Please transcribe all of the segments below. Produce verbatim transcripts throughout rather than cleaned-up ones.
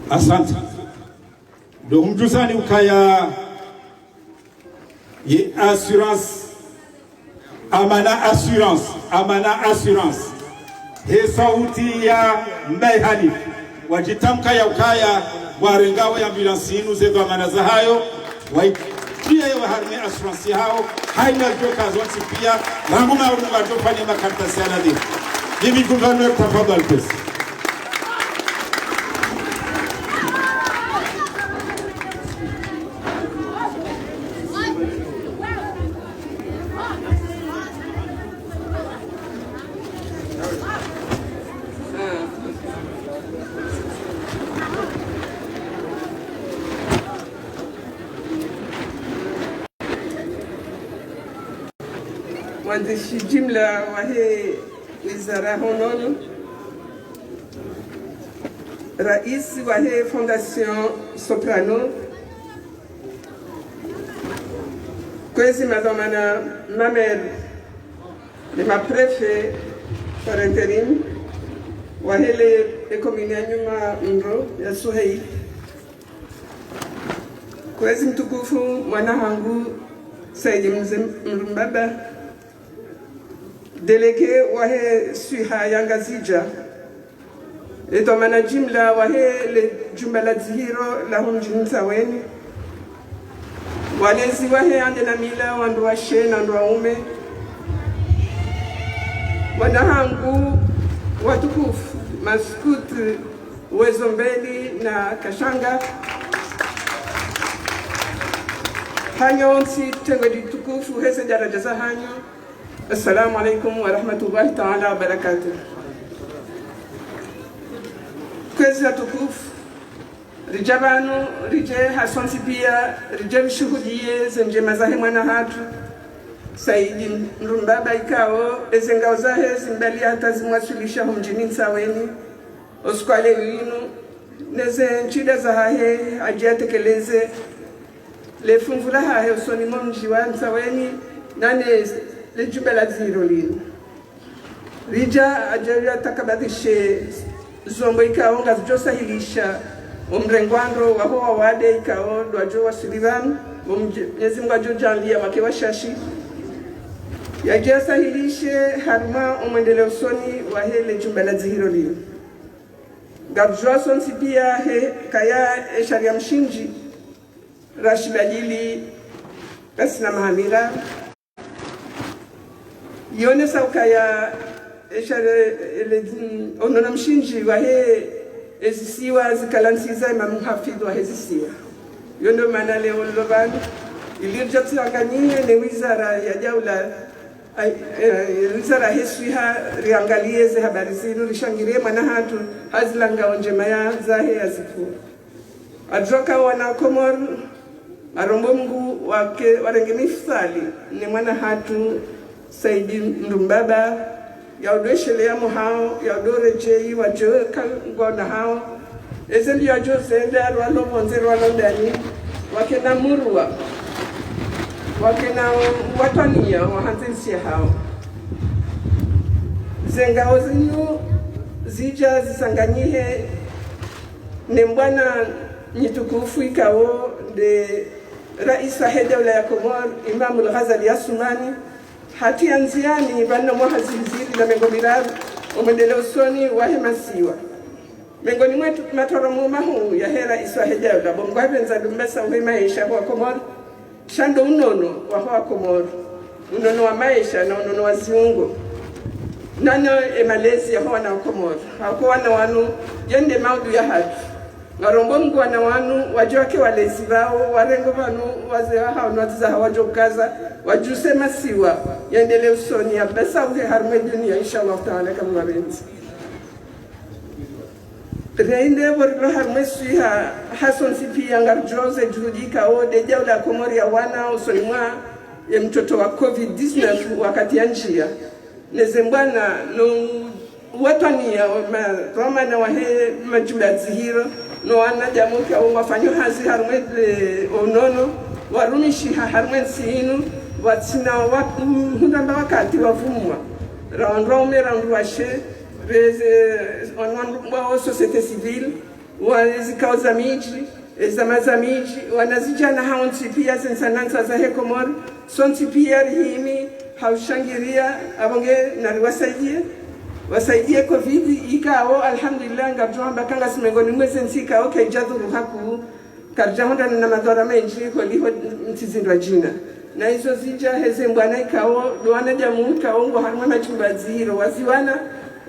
Asante. Ndo mdjuzani ukaya ye assurance, Amana Assurance, Amana Assurance. He sauti ya Mbaye Hanifu. Wadjitamka ya ukaya, warengao ye ambulance inu ze dhwamana zahayo, waitiye yo harumwa ye assurance yahawo, haina djo kazo ntsi pia, rangu mauru wadjofanya makaratasi ya nadhiri. Bibi Gouverneur, tafadhali pesa. Mwandzishi jimla wahe wizara ho unono, raisi wahe Fondation Soprano, kwezi madhwamana, mamere, ne maprefe par intérim, wahe le, le commune ya Nyuma Mro ya Suheil, kwezi mtukufu mwana hangu Saidi Mze Mrumbaba, délégué wahe swiha ya Ngazidja, le dhwamana jimla wahe le jumba la dzihiro la ho mdjini Ntsaweni, walezi wahe ande na mila, wandru washe na wandru waume, wana hangu watukufu, maskuti, wezo mbeli na kashanga, hanyu ntsi tengo ditukufu, heze daraja zahanyu. Assalamu alaikum wa rahmatullahi ta'ala wa barakatuh. Kwezi watukufu, ridja pvanu, ridje hasontsi pia, ridje rishuhudiye ze ndjema zahe mwana hatru Saidi Mrumbaba ikao, eze ngao zahe zimbali hata zimwaswilisha ho mdjini Ntsaweni, o usiku wa leo inu, neze ntsida zahahe, hadja yatekeleze le funvu lahahe usoni mwa mdji wa Ntsaweni, nane le jumba la dzihiro linu. Ridja hadja yatakabadhishe zombo ikao ngazidjo sahilisha o mrengwandro waho wawade ikao ndo wadjo waswili pvanu, bo Mdje-, Mwenyezi Mungu hadjo djaanlia wake washashi. Yadje yasahilishe harumwa o mwendeleo usoni wahe le jumba la dzihiro linu. Ngaridjuao sontsi pia he kaya e sharia mshindzi rashibadili ngasina mahamira. Yonesa ukaya e sharia, e le, o unono mshindzi wahe ezisiwa zikala ntsiza Imam Hafidh wahe zisiwa. Yo ndo maana leo lilo pvanu, ili ridje ritsanganyihe ne wizara ya daula, ai, eh, wizara he swiha, riangaliye ze habari zinu, rishangirie mwana hatru, hazilanga o ndjema ya zahe ya zipvu. Adjoka wana Komori, ngarombo Mungu wake, warenge mifsali, ne mwana hatru, Saidi Mrumbaba, ya udweshele ya muhao, ya udoredjei, wadjoka ngwana hao. Eze mbio wadjo zenda, rwalo pvondze, rwalo ndani, wakena murwa, wakena watwaniya, wahandze ntsi yahao. Ze ngao zinu, zidja zisanganyihe, ne mbwana nyitukufu ikao nde raisi wahe daula ya Komori, Imam Al-Ghazali Assoumani, hatiya ndziani pvanu mwaha zihwi zili na mengo miraru, o mwendeleo usoni wahe masiwa. Mengoni mwa matoro mahuu yahe raisi wahe daula, bo Mungu hapvendza dumbesa uhe maesha ho wa Komori, sha ndo unono waho wa Komori, unono wa maesha na unono wa ziungo. Nano e malezi yaho wana wa Komori, hako wana wanu, yende maudu yahatru. Ngarombo Mungu wana wanu, wadje wake walezi pvao, warengo pvanu, wazee wahao, no wadzadze hao wadjo ukaza, wadjuse masiwa, yendelee usoni, yapvasa uhe harumwa e dunia, inshallah taala, hama wapvendzi. Rende pvo rilo harumwa e swiha, hasontsi pia ngaridjuao ze juhudi ikao nde daula ya Komori yawana usoni mwa ye mtoto wa covid dix-neuf wakati yandjia. Neze mbwana no watwaniya, ma-, dhwamana wahe majumba ya dzihiro, no wanadamu ikao ngwafanyo hazi harumwa e unono, warumishiha harumwa e ntsi inu, watsina wa-, hundra mba wakati wavumwa. Ra wandru waume, ra wandru washe, reze, wandru wa société civile, wa ezikao za midji, ezama za midji, wanazidjana hawontsi pia, ze ntsanantsa zahe Komori, sontsi pia rihimi, ha ushangiria, apvo nge nari wasaidie, wasaidie covid, ikao, alhamdulillah, ngamdjo hamba ka ngasi mengoni mwa ze ntsi ikao, kaidja dhuru hakuu, karidja hundrana na madhara mendji, holiho ntsi zindrwadjina. Na izo zidja heze mbwana ikao, ndo wanadamu ikao, ngo harumwa majumba ya dzihiro, waziwana,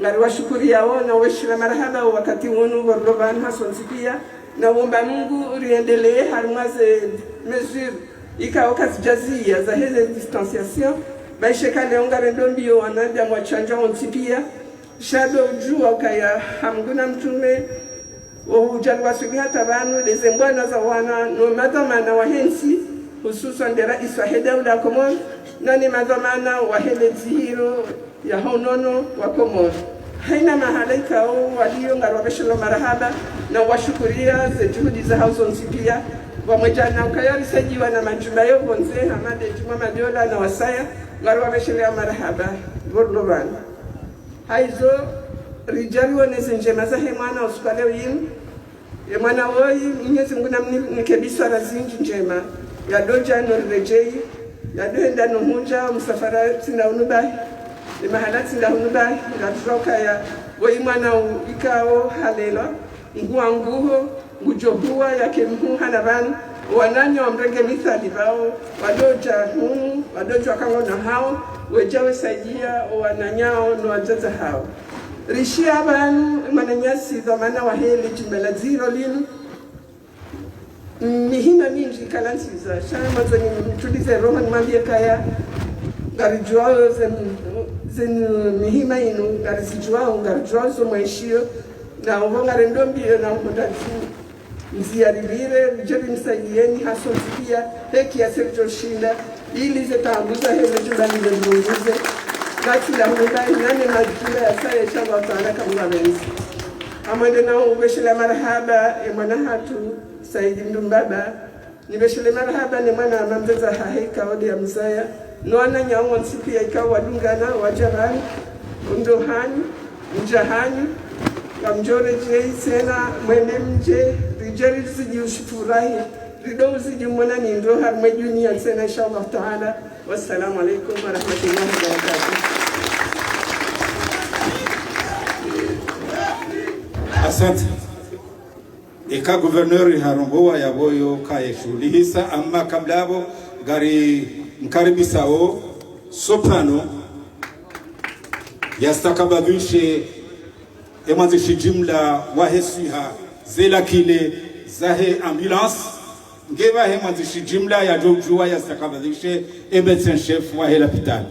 ngari washukuriao, na weshila marahaba, wakati wunu, pvo rilo pvanu hasontsi pia, na womba Mungu, riendelee, harumwa ze mesures, ikao kazidja ziya, za heze distanciation, ba ishe ka leo ngarendo mbio, wanadamu watsandjwa wontsi pia, sha ndo udjua ukaya ha Mngu na mtrume, wo udjaliwa swili hata pvanu, ndeze mbwana za wana, no madhwamana wahe ntsi, hususwan nde raisi wahe daula ya Komori, na ne madhwamana wahe le dzihiro ya ho unono wa Komori. Haina mahala ikao walio ngari wapveshelo marahaba, na washukuria ze juhudi zahao zontsi pia, pvamwedja na ukaya risaidiwa na majumba yo pvondze, hama nde Juma Madiola na wasaya, ngari wapveshelea marahaba, pvo rilo pvanu. Haizo, ridja riwone ze ndjema zahe mwana usiku wa leo yinu. Ye mwana woyi, Mwenyezi Mungu namnike biswara zindji ndjema. Yadodja no riredjeyi, yadohenda no hundja, msafara tsi nda hunu bahi, ye mahala tsi nda hunu bahi, ngamdjuao ukaya, woyi mwana u-, ikao halelwa, nguwa nguho, ngudjo huwa yake mhuu hana pvanu, owananya wamrenge mithali pvao, wadodja hunu, wadodja wakangona hao, wedja wesaidia owananyao no wadzadze hao. Rishia pvanu, mwananyasi dhwamana wahe le jimba la dzihiro linu, mihima mindji ikalantsiza, sha mwandzo nimtulize roho nimwambie kaya, ngaridjuao ze, ze mihima inu, ngarizidjuao, ngaridjuao zo mwaishio, na upvo ngarendo mbio na uhodari ndzia ripvire, ridje rimsaidieni hasontsi pia, he kiasi ridjoshinda, ili ze taabu zahe le jumba lile lipvunguze. Ngatsi nda hunu bahi, nane majumba ya saya, inshallah taala, ka Mngu apvendze. Amwende na upveshelea marahaba, ye mwana hatru, Saidi Mdumbaba, nipveshelee marahaba ne mwananya mdzadze hahe ikao nde yamzaya, no wananyao wontsi pia ikao wadungana, wadja pvanu, ndo hanyu, mdja hanyu, ngamdjoredjeyi tsena, mwende mdje, ridje rizidi ushifurahi, rido uzidi umona ni ndo harumwa e dunia tsena, inshallah taala. Wassalamu alaikum warahmatullahi wabarakatuh. Asante. Eka gouverneur harongowa yapvo yo kaye shuhulihisa, amma kabla yapvo, ngarimkaribisao soprano, yastakabadhishe e mwandzishi jimla wahe swiha ze lakile zahe ambulance, nge pvahe mwandzishi jimla yadjo udjuwa yastakabadhishe e médecin chef wahe lapitali.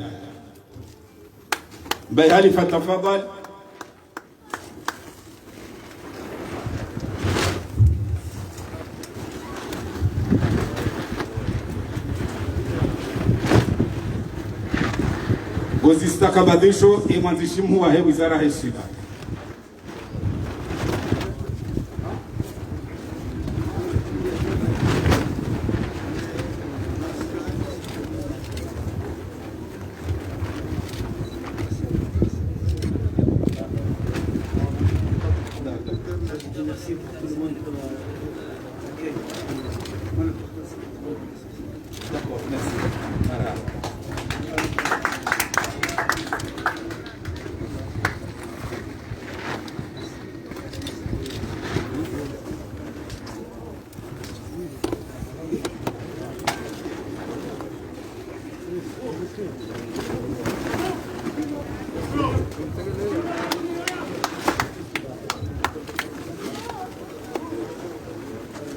Mbaye Halifa, tafadhali. Ngozistakabadhisho e mwandzishi mhuu wahe wizara he swiha.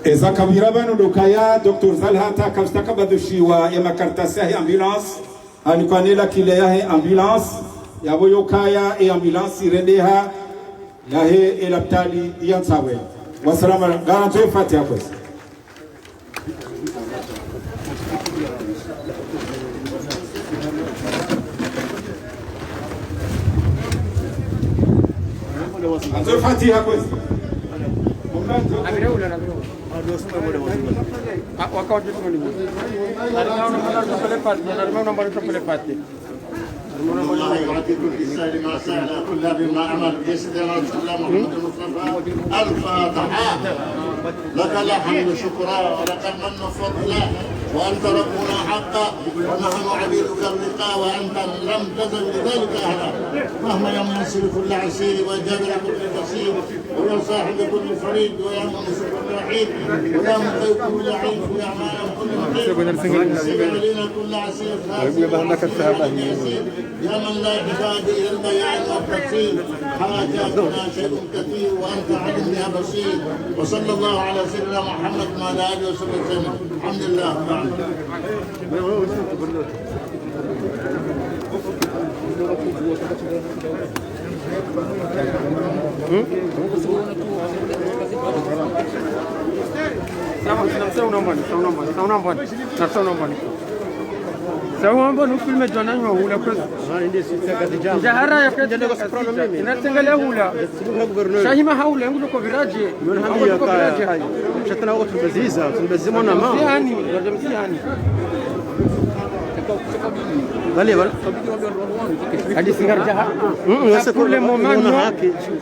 Eza kapvira pvanu ndo ukaya, docteur Zalhata kapvustakabadhishiwa ye makartasi yahe ambulance, hanikwa ne lakile yahe ambulance, yapvo yo ukaya e ambulance irendeha yahe e lapitali ya Ntsaweni. Wassalamu alaikum. Ngarandzo e fatiha kwezi. Andzo e fatiha kwezi. Ah, wakati tu ni. Nari mauna mbali tupele fatiha. Nari mauna mbali tupele fatiha. إن الله يعطي كل سائل ما سأل، كل نبي ما أمر، بجسد رسول الله محمد المصطفى. الفاتحة. لك الحمد شكرا، ولك المن فضلا، وأنت ربنا حقا، ونحن عبيدك الرقا، وأنت لم تزل لذلك أهلا. اللهم يا ميسر كل عسير، وجابر كل كثير، ويا صاحب كل فريد، ويا مؤنس كل وحيد، ويا مقيم كل ضعيف، ويا مانع كل مقيت، ويا سهل علينا كل عسير، يا من لا عباد إلا البيان والتفصيل، حاجاتنا شيء كثير وأنت عليم بها بصير. وصلى الله على سيدنا محمد وعلى آله وصحبه وسلم. الحمد لله رب العالمين. Sawa, sawa, sawa, unambani, sawa, unambani, sawa, unambani, sawa, unambani. Sawa, unambani, ufilme jana nywa hula kwezi. Njahara ya kwezi. Inatengelea hula. Shahima haula, ngulo ko viraje. Ngulo ko viraje. Shatana wako tubeziza, tubeziza mwana ma. Mtihani, mtihani. Vale, vale. Hadi singar jaha. Mm, mm, pour le moment, non.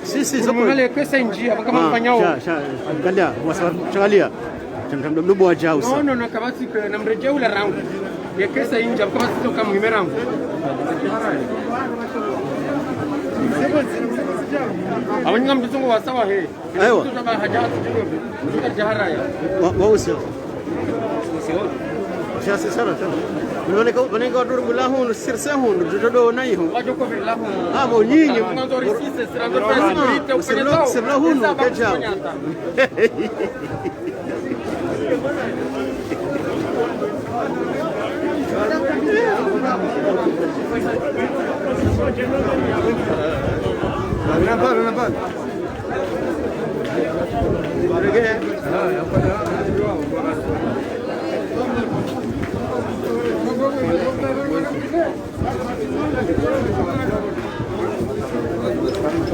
Si, si, pour le moment, les questions nji, kama mfanyao. Sha, sha, angalia, wasa, angalia. Tam, tam, tam, nubo wajau sa. Non, non, non, kabasi ke, namreje ula rangu. Ye kesa inja, kabasi to kama ime rangu. Abanyinga mtuzungu wa sawa he. Ewa. Mtuzungu ba haja, mtuzungu. Mtuzungu jahara ya. Wa, wa usia. Usia. Usia sisara, sara. Mwaneka, mwaneka waduru bula hunu, sirse hunu, jojodo na iho. Wajoko bila hunu. Ah, mo nyinyi. Mwanzo risise, sira ndo. Ah, sirla, sirla hunu, kejao.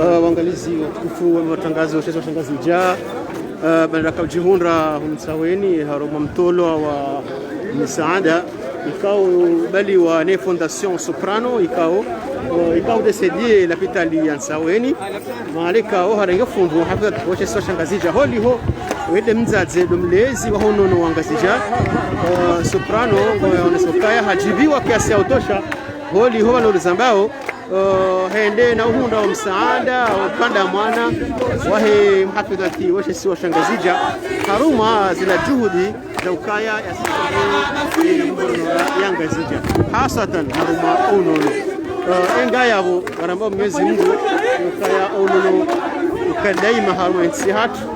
Ah, waangalizi watukufu wa matangazo, shesi wa Shangazidja, ah, baada ya kujihundra hunu Ntsaweni, harumwa mtolo wa misaada, ikao baliwa ne Fondation Soprano, ikao, eh, ikao décédé lapitali ya Ntsaweni. Mahala ikao harenge fuvu, hafidhwati, wo shesi wa Shangazidja. Holiho, wende mdzadze, ndo mlezi wa honono wa Ngazidja, eh, Soprano, ngo yaoneso kaya hajiviwa kiasi ya utosha. Holiho, wano luzambao, eh, hende na uhundra wa msaada, upande mwana wahe mhafidhwati, wo shesi wa Shangazidja. Harumwa zila juhudi za ukaya ya sisi, eh, mbono ya Ngazidja. Haswatan, harumwa unono. Eh, enga yapvo, ngaramba Mwenyezi Mungu, ukaya unono, uka daima harumwa entsi hatru.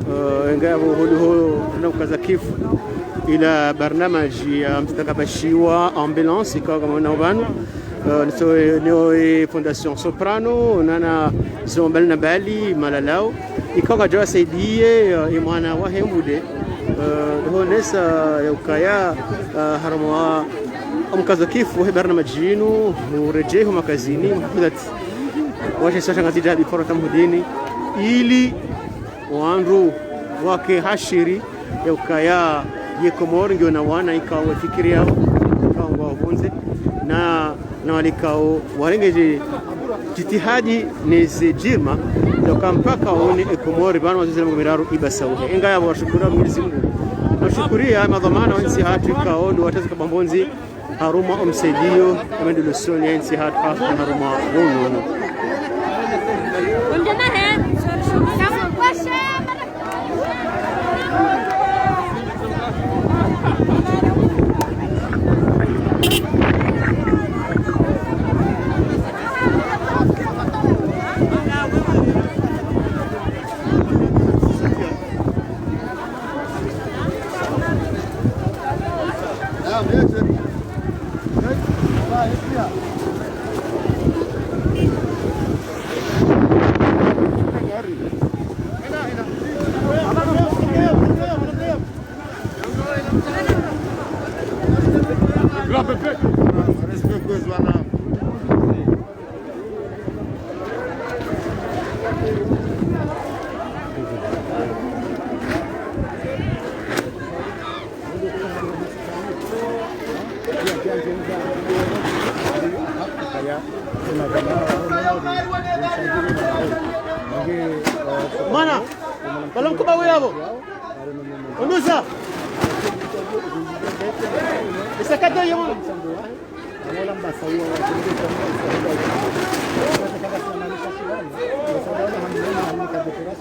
Eh, enga yapvo holiho, na ukaza kifu. Ila barnamaji ya mstakabashiwa ambulance, ikao kama na ubanu. Eh, niso, niyo, eh, Fondation Soprano, nana zo mbali na mbali, malalao. Ikao kaja wasaidie, eh, e mwana wahe mbude. Eh, honesa ya ukaya, eh, harumwa omkazo kifu, he barnamaji inu, murejeho makazini, mhafidhwati. Wo shesi wa Shangazidja bi Farwata Mhudini, ili wandru wake hashiri ya ukaya ye Komori ngiyo na wana ikao wafikiri yao, ikao ngwao pvondze, na, na wale ikao warenge ze jitihadi ne ze jirma, za uka mpaka waone e Komori, pvanu wazuze mengo miraru ibasauhe. Enga yapvo washukuru Mwenyezi Mungu. Na shukuriya madhwamana wa entsi hatru ikao ndo wateza kabambonzi, harumwa omsaidiyo, amendelesoni ya entsi hatru, harumwa unono. Mwana, bala mkuba we yabo. Ondoza. Isakata yo mwana.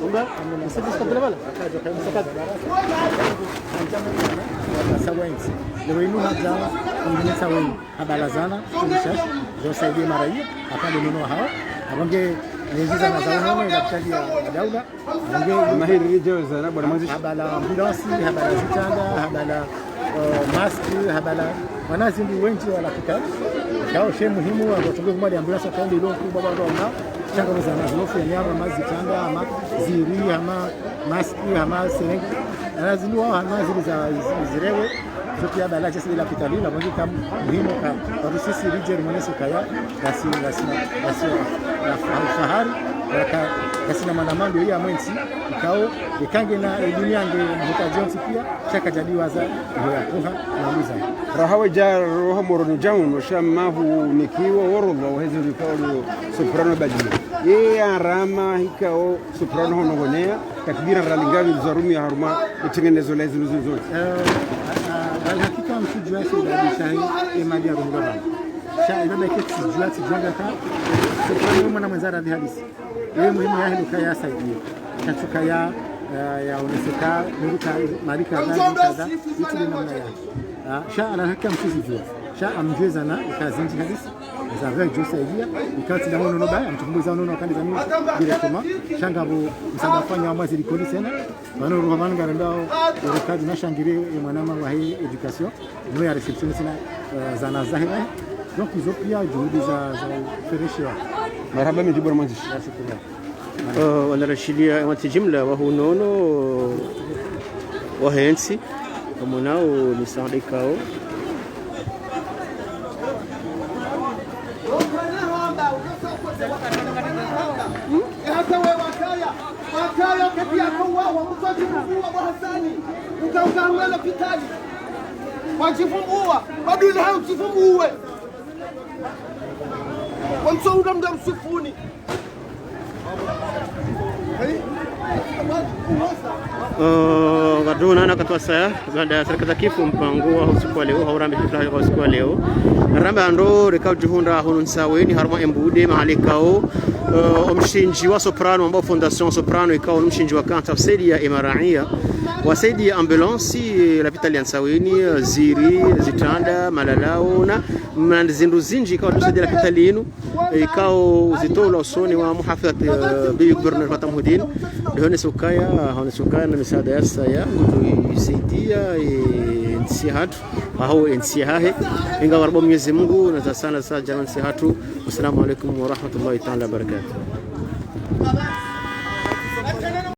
Umba, isakata bala. Isakata. Sawensi. Leo inu hadja, ungine sawensi. Habala zana, kumishashi, zo saidie maraya, apvande nono hao, apvo nge, nezi zana za unono, ila kutali ya daula, apvo nge, mahiri ridjewe zana, bwana mwandzishi. Habala ambulansi, habala zitanda, habala, eh, maski, habala, wana zindru wendji wa lapitali, kao she muhimu, apvo tunge kumali ambulansi, apvande ilo kubwa bado wana, shanga zana zilo fenya, ama zitanda, ama ziri, ama maski, ama serenge, ana zindru wao, ana ziri za, zi-, zirewe, Zontsi ya bala jesi de lapitali, na bongi kam muhimu ka, watu sisi ridje rimonese kaya, ngasi, ngasi, ngasi, na fa-, fahari, waka, ngasi na mwana mandu ya mwentsi, ikao, ikange na idini yange mhitaji yontsi pia, sha kadjadiwaza, iho ya kuha, na uliza. Raha we dja roha Moroni dja unu, sha mahu nikiwa worolwa, uhezi rikao lio Soprano badi. Ye arama, ikao, Soprano hono ngonea, takbira rali ngavi zarumia harumwa, itengenezo la zinu zinu zontsi. Eh, a, a, alhakika mtsudjua se dadi shahi, e mali ya rumira bana. Sha, ila beke tsidjua, tsidjua ngaka, Soprano mwana mwendza radhi halisi. Ye muhimu ya helu kaya saidie. Katsuka ya, ya, ya oneseka, nuru ka, mali kadha, nuru kadha, itsi de namna ya. Ah, sha, alhakika mtsuzidjua. Sha, amdjue zana, ika zindji halisi. Za vingt jours saidia, ikao tsi da hono no baya, mtukumbuza hono no kandi zami directement. Sha ngapvo msaada fanya wa mwaziri koli sena. Pvanu ruha pvanu ngarendao, urikadi na shangiri, e mwanama wa hii éducation. No ya réception sina, eh, zana zahe. Donc, izo pia juhudi za, za ufereshewa. Marahaba mindji bwana mwandzishi. Merci. Eh, wanarashilia, wantsi jimla, wa hunono, wa hentsi, wamonao, ni sande ikao. Hata we wakaya, wakaya kati yako wawa, mtoto mkuu wa Hasani, uka-, uka-, uka lapitali. Wajivumbua, wadui hayo jivumbue. Wamsonga mda msifuni. Eh, ngaduna na katwasaya, baada ya serikali za kifu mpango wa usiku wa leo, haurambi kifla wa usiku wa leo. Ramba ndo reka ujihundra hunu Ntsaweni, harumwa Embude, mahali ikao, eh, omshindzi wa Soprano, ambao Fondation Soprano, ikao ni mshindzi wa kantsa, usaidia emaraya, wasaidia ambulance, eh, lapitali ya Ntsaweni, eh, ziri, zitanda, malalao, na, na zindru zindji, ikao tusaidia lapitali inu. Ikao uzitolwa usoni wa muhafidh, eh, bibi gouverneur Fata Muhidin. Ndihone sukaya, hone sukaya na misaada ya saya, ngutu isaidia, eh, ntsi hatru, aho, eh, ntsi hahe. Inga warabo Mwenyezi Mungu, na za sana za jana ntsi hatru. Wassalamu alaikum warahmatullahi taala wabarakatuh.